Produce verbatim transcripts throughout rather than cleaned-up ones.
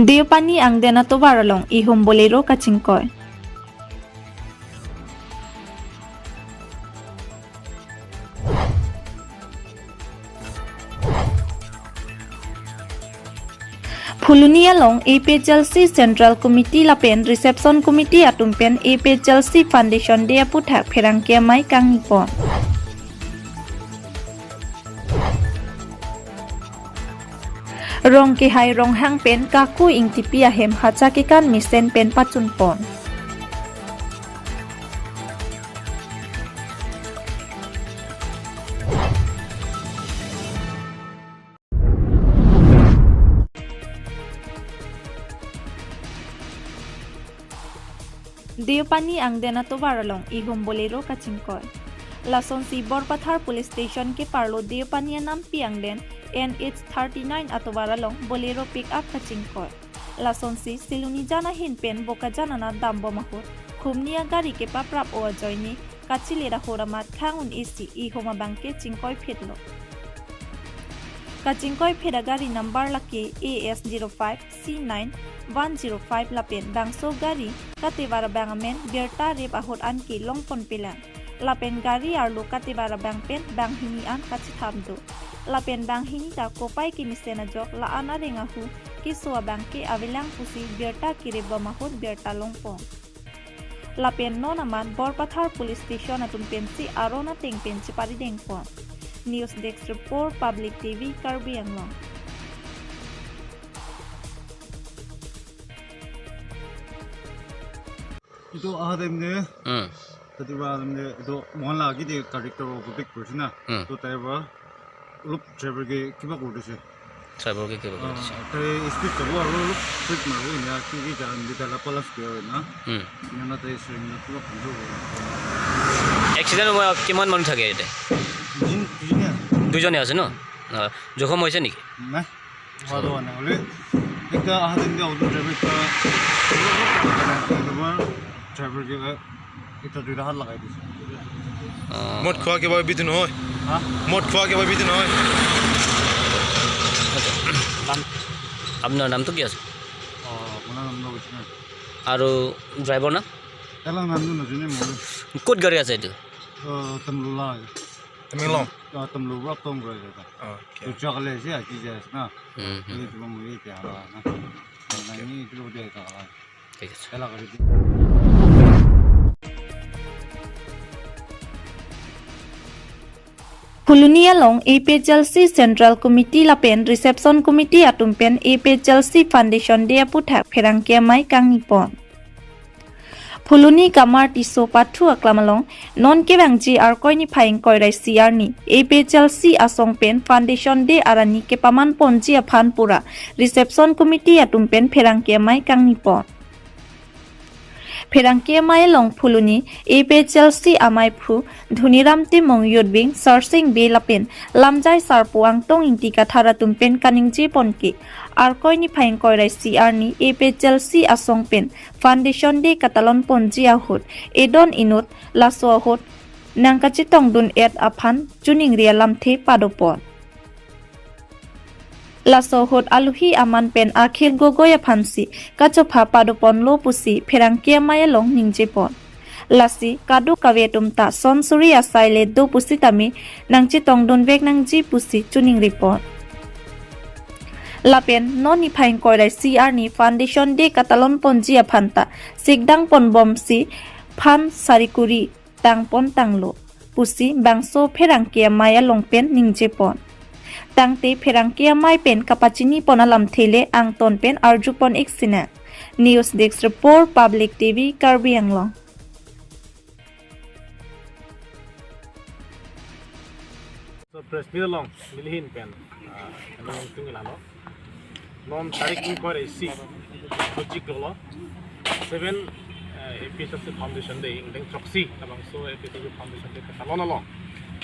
Deopani angden atovar along ihum Bolero kachingkoi. Phuloni along A P H L C Central Committee lapen Reception Committee atum pen A P H L C Foundation Day aphuthak pherangke amei kangni pon. Rong kehai Ronghang pen Kaku Ingtipi ahem hacha kekan mesen pen pachun pon. Deopani angden atovar along ihum Bolero kachingkoi. Lasonsi Borpathar Police Station keparlo Deopani anampi angden N H thirty-nine atovar along Bolero pickup kachingkoi. Lasonsi Silonijan ahin pen Bokajan anat dambom ahut humni agari kepaprap-o ajoine kachilir ahut amat khang un-esi ihum abangke chingkoiphetlo. Kachingkoiphet agari number lake A S zero five C nine one zero five lapen bangso gari katevar abang amen birta rip ahut anke longponpelang. Lapen gari arlo katevar abang pen banghini an kachethap do. Lapen banghini ta kopai kemesen ajok la-an areng ahu keso abangke avelang pusi birta keripbom ahut birta longpon. Lapen non amat Borpathar Police Station atum pensi aron ateng pen cheparideng pon. News Desk Report, Public T V, Karbi Anglong. Itum ahadem ne, Hmm. Tadi ba ne, itum Mohan lagi di character of a big person na. Hmm. To tadi ba, look driver ke kiba kurdi se. Driver ke kiba kurdi se. Ah, tadi speed kabu aru look speed maru ya, kiki jalan di dalam palas ke na. Hmm. Yang na tadi sering na kiba kurdi. Accident hua kiman manu thake ete? Dui, duijone. Duijone ase no? Ah, jokhom hoise niki? Nai. Howa do nai hole. Ekta ahadem ke auto driver ekta. Driver ke ekta duita hat lagai dise. Ah. মদ খোৱা কিবা বিধি নহয়? হা? মদ খোৱা কিবা বিধি নহয়? নাম আপোনাৰ নামটো কি আছে? অ, আপোনাৰ নাম কৈছে না? আৰু ড্ৰাইভাৰ নাম? এলা নাম নাজানে মই। ক'ত গাড়ী আছে এইটো? অ, তমলুলা। Tamenglong? অ, তমলু পৰা তম গাড়ী এটা। অ, okay. তো চকলে যে আজি যায় না। হুম, হুম। এই তোমার মুড়ি কে হালা না। না, নি তো দে তা হালা। ঠিক আছে। এলা গাড়ী দি। Phuloni along A P H L C Central Committee lapen Reception Committee atum pen A P H L C Foundation Day aphuthak pherangke amei kangni pon. Phuloni Kamar Tisso Pathu aklam along non kevangji Arkoi niphai ingkoi ra isi arni A P H L C asong pen Foundation Day arni kepaman ponji aphan pura Reception Committee atum pen pherangke amei kangni pon. Pherangke amei along Phuloni A P H L C ameiphu Dhoniram Timung, Youth Wing Sarsing Bey lapen Lamjai Sarpo Angtong Ingti Kathar atum pen kaningje pon ke Arkoi niphai ingkoi ra isi arni A P H L C asong pen Foundation Day katalon ponji ahut edon inut laso ahut nangkachetongdun-et aphan choningri alamthe pado pon. Laso ahut alohi aman pen Akhil Gogoi aphansi kachopha pado ponlo pusi pherangke amei along ningje pon. Lasi kadokave atum ta son suri asai le do pusitame nangchetongdunvek nangji pusi choningri pon. Lapen non niphai ingkoi ra isi arni Foundation Day katalon ponji aphan ta sikdang ponbomsi phan sari kuri tang pon tanglo pusi bangso pherangke amei along pen ningje pon. Tangte pherangke amei pen kapachini pon alamthe le angton pen arju pon ik sinang. News Desk Report, Public T V, Karbi Anglong. So press meet along neli ahin pen, ah, kami tung ilalo. Non tarik ingkoi ra isi, project lo. Seven, eh, A P H L C Foundation Day, ingdeng throksi, labangso A P H L C Foundation Day katalon along.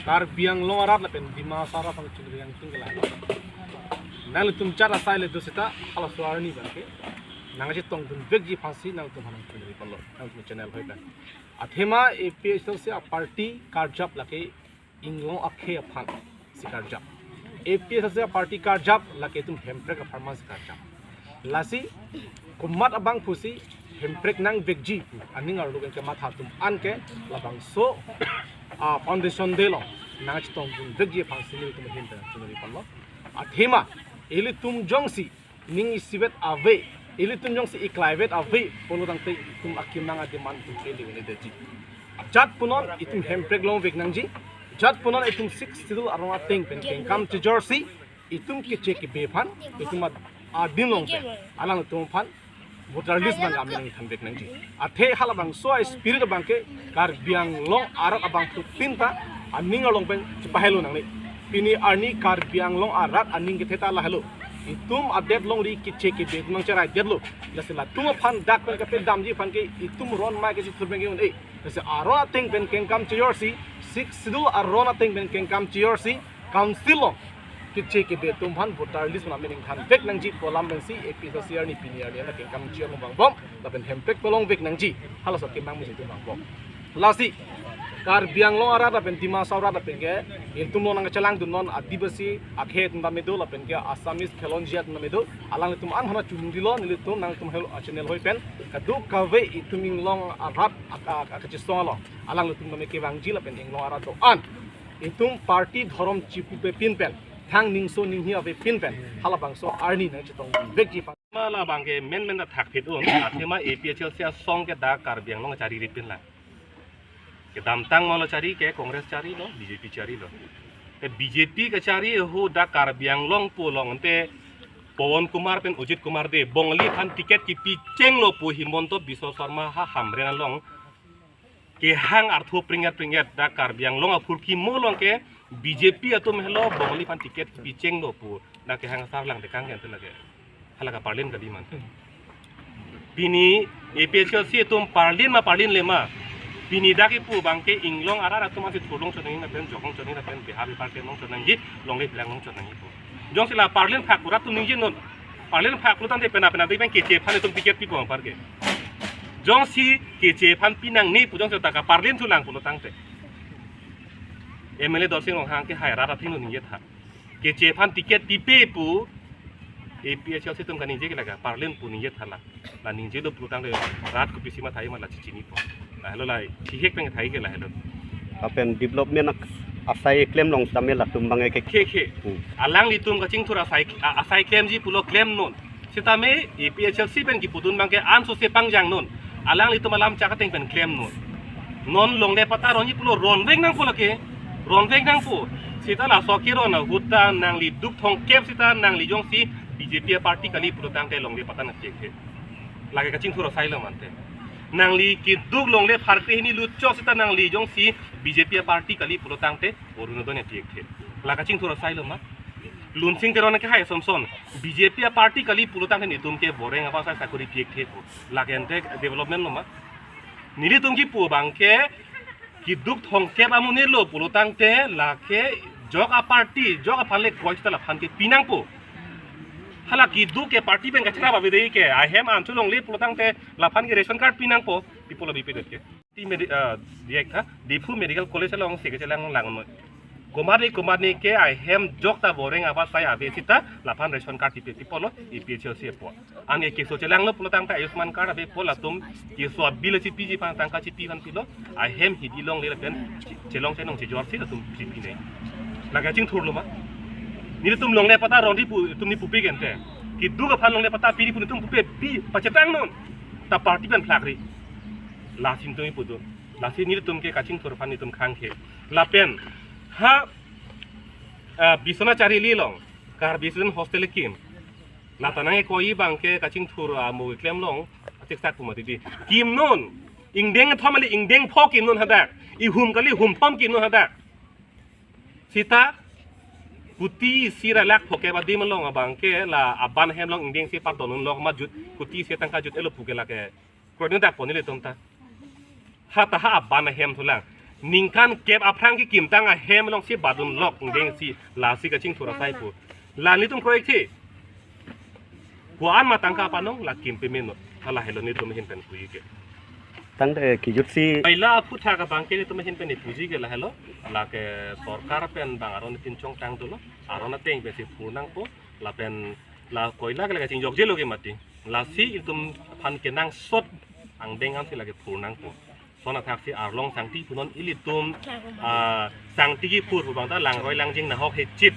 Karbi Anglong arat lapen Dima Hasao arat aphan choningri yang tung ilalo. Nanglitum chot asai le do seta, halaso arni abangke nangchetongdunvekji aphansi nanglitum aphan choningri pon lo, nangtum channel hoi pen. Athema A P H L C aparty karjap lake inglong akhei aphansi karjap. A P H L C aparty karjap lake itum Hemprek apharmansi karjap. Lasi komat abang pusi Hemprek nangvekji aning arlo ke matha atum anke labangso a foundation day along nangchetongdunvekji aphansi nelitum ahin pen chunri ponlo. Athema ilitum jongsi ning isivet ave, ilitum jongsi iklaivet ave pulo tangte itum akemang a-demand atum pele un'edetji. Ajat punon itum Hemprek longvek nangji, ajat punon itum Sixth Schedule aron ateng pen kengkam chejorsi itum keche kebe aphan, itum ad-, adin along pen alangtum aphan voter list abang kami nangthanvek nangji. Athe halabangso a-spirit abangke Karbi Anglong arat abang putin ta aning along pen chepahelo nangne. Pini arni Karbi Anglong arat aning kethe ta lahelo. Itum adet longri keche kebe itum nangcheraidetlo. Lasi latum aphan dak pen kapedamji aphan ke itum ron mai kachithur pen ke-un-e. Lasi aron ateng pen kengkam chejorsi, Sixth Schedule aron ateng pen kengkam chejorsi, council along keche kebe atum aphan voter list mena mening thanvek nangji pu alam pensi A P H L C arni pini arni ana kengkam chejor vangbom lapen Hemprek palongvek nangji, halaso akemang mesi atum vangbom. Lasi Karbi Anglong arat lapen Dima Hasao arat lapen ke ilitum along nangkachelangdun non Adivasi akhei atum tame do lapen ke Assamese Khelonjia atum tame do, alanglitum an hana chungrilo, nelitum nangtum hel a-channel hoi pen kadokave itum inglong arat ak-, ak-, ak-, kachisong along alanglitum tame kevangji lapen inglong arat do-an itum party dhorom chipupepin pen, thang ningso ninghi avepin pen halabangso arni nangchetongdunvekji aphan. Ma labangke menmen ta thakphit un, athema A P H L C asong ke dak Karbi Anglong charipin lang. Kedamtang malo chari ke Congress charilo, B J P charilo. Te B J P kachari ahut dak Karbi Anglong pu along ante Pawan Kumar pen Ajit Kumar Dey Bongali aphan ticket kipichenglo pu Himanta Biswa Sarma ha Hamren along kehang arthu pringet pringet dak Karbi Anglong aphurkimo along ke B J P atum helo Bongali aphan ticket kipichenglo pu dak kehang asar lang dekang ke ante lake. Hala kaparlin kali mante. Pini A P H L C atum parlin ma parlinle ma. Pini dak kipu abangke inglong arat atum asi thurlong chonang lapen jokhong chonang lapen Bihar Bihar ke long chonangji, longle phelang long chonangji pu. Jongsi la parlin phak kurat atum ningje non. Parlin phak kurat tangte pena pena pen keche aphan itum ticket pipo anpar ke. Jongsi keche aphan pinangne pu jongsi ta kaparlin thulang pulo tangte, M L A Dorsing Ronghang ke hai rat athengno ningjetha. Keche aphan ticket pipe pu A P H L C atum kaningje ke lake parlin pu ningjetha la. La ningjelo pulo tangte rat kopisi mathai ma la chichinipo. Lahelo la chihek pen thai ke lahelo. Lapen development ak-, asai klem long sitame latum abang ke. Khe khe. Hmm. Alanglitum kachingthur asai, a-, asai klemji pulo klem non. Sitame A P H L C pen kipudun abangke ansose pangjang non. Alanglitum alam chak ateng pen klem non. Non longle patta ronji pulo ronvek nangpo lake. Ronvek nangpo. Sita laso keron ahut ta nangli duk thomkep sita nangli jongsi B J P party kali pulo tangte longle patta nangchek the. Lake kachingthur asailo mante. Nangli keduk longle pharkre hini lutchok sita nangli jongsi B J P party kali pulo tangte Orunodoi nangchek the. La kachingthur asailo ma. Lunsing Teron ke hai somson B J P party kali pulo tangte netum ke boreng apa sai sakuri piek the pu. Lake ante development lo ma. Nelitum kipu abangke keduk thomkep amonit lo pulo tangte lake jok aparty, jok aphan le kroi sita laphan ke pinangpo. Hala keduk ke party pen kachara babi dei ke ahem an cholongle pulo tangte laphan ke ration card pinangpo, people B P det ke. Ti medi-, ah, diak tha, Diphu Medical College alongsi kachelang lang noi. Komatne komatne ke ahem jok ta boreng apa sai ave sita laphan ration card pipe, people lo A P H L C apo. Anke keso chelanglo pulo tangte Ayushman card avepo, latum keso a-bill chipiji aphan tangka chipi aphan pilo, ahem hidi longle lapen chelong chenong chejorsi latum chipinei. Lake kachingthurlo ma. Nelitum longle patta ronji pu, itum ni pupe gente. Keduk aphan longle patta piri pu netum pupe pi pachetang non. Ta party pen phlakri. Lasi netum ipudo. Lasi nelitum ke kachingthur aphan netum khang khe. Lapen ha, ah, Biswanath Chariali along Karbi student hostel kim. Lata nangkoi abangke kachingthur amo klem long, achiksak pu mati di. Kim non, ingdeng thom kali ingdeng pho kim non hadak. Ihum kali hum thom kim non hadak. Sita kuti isi ra lakh pho ke badim along abangke la aban hem along ingdeng isi pardon un lok ma jut, kuti isi tangka jut-etlo pu ke lake. Kroidun dak pon nelitum ta. Ha ta ha aban ahem thulang. Ningkan kep aphrang kekimtang ahem alongsi badun lok ingdeng isi, lasi kachingthur asai pu. La nelitum kroi the. Ko-an ma tangka panong la kim peme non. Hala helo nelitum ahin pen puji ke. Tangte kejutsi. Pai la aphuthak abangke nelitum ahin pen puji ke lahelo. Lake sorkar pen bang aron tin chongtang dolo. Aron ateng pensi phur nangpo. Lapen La koila ke lake chingjokjelo ke mati. Lasi itum aphan kenangsot angdeng ansi lake phur nangpo. Lason athaksi arlong sangti punon ilitum, ah, sangti kiphur pu abang ta langroi langjing nahok hechit.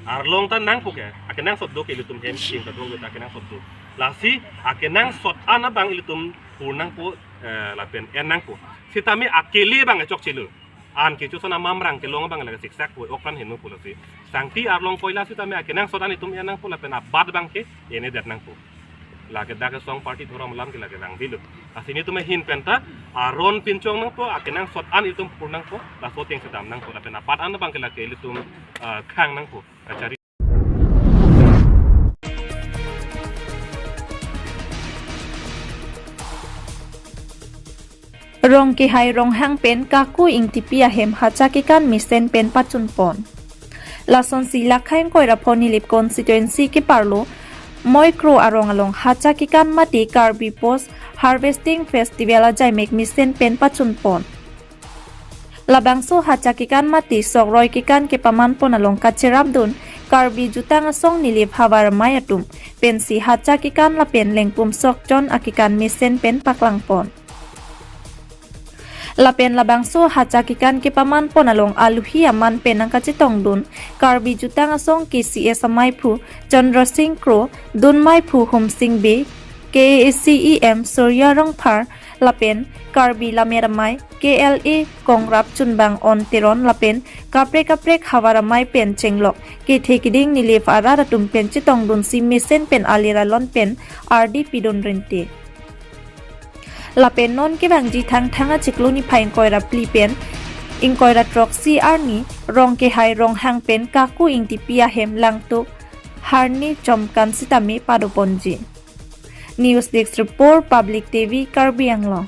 Arlong ta nangpo ke, akenangsot do ke ilitum hem sing ta do ke ta akenangsot do. Lasi akenangsot an abang ilitum phur nangpo, eh, lapen en nangpo. Sitame akele abang chokchelo. An kecho ason amamrang kelong abang lake siksak po, ok kan heno pu lasi. Sangti arlong koila sitame akenangsot an itum en nangpo lapen abat abang ke en-edet nangpo. Lake dak asong party dhorom alam ke lake langdilo. Lasi nelitum ahin pen ta aron pinchong nangpo, akenangsot an itum phur nangpo, laso ateng si dam nangpo, lapen abat an abang ke lake ilitum, ah, khang nangpo. Kachari. Rongkehai Ronghang pen Kaku Ingtipi ahem hacha kekan mesen pen pachunpon. Lasonsi Lakhaing Koirapho Nilip constituency keparlo Moikro arong along hacha kekan mate Karbi Post Harvesting Festival ajaimek mesen pen pachunpon. Labangso hacha kekan mate sokroi kekan kepamanpon along kacherapdun Karbi Jutang Asong Nilip Havar Amei atum pensi hacha kekan lapen lengpum sokchon akekan mesen pen paklangpon. Lapen labangso hacha kekan kepamanpon along aluhi aman pen nangkachetongdun Karbi Jutang Asong K C S amaiphu Chandra Singh Kro, dunmaiphu Humsing Bey, K A A C E M Surya Rongphar, lapen Karbi Lammet Amei K L A Kongrap Chunbang On Teron lapen kaprek kaprek havar amei pen chenglok kethe kiding Nilip arat atum pen chetongdunsi mesen pen alir alon pen ardi pidun rinte. Lapen non kevangji Thangthang achiklo niphai ingkoi ra phli pen ingkoi ra throksi arni Rongkehai Ronghang pen Kaku Ingtipi ahem langtuk harni chomkan sitame padoponji. News Desk Report, Public T V, Karbi Anglong.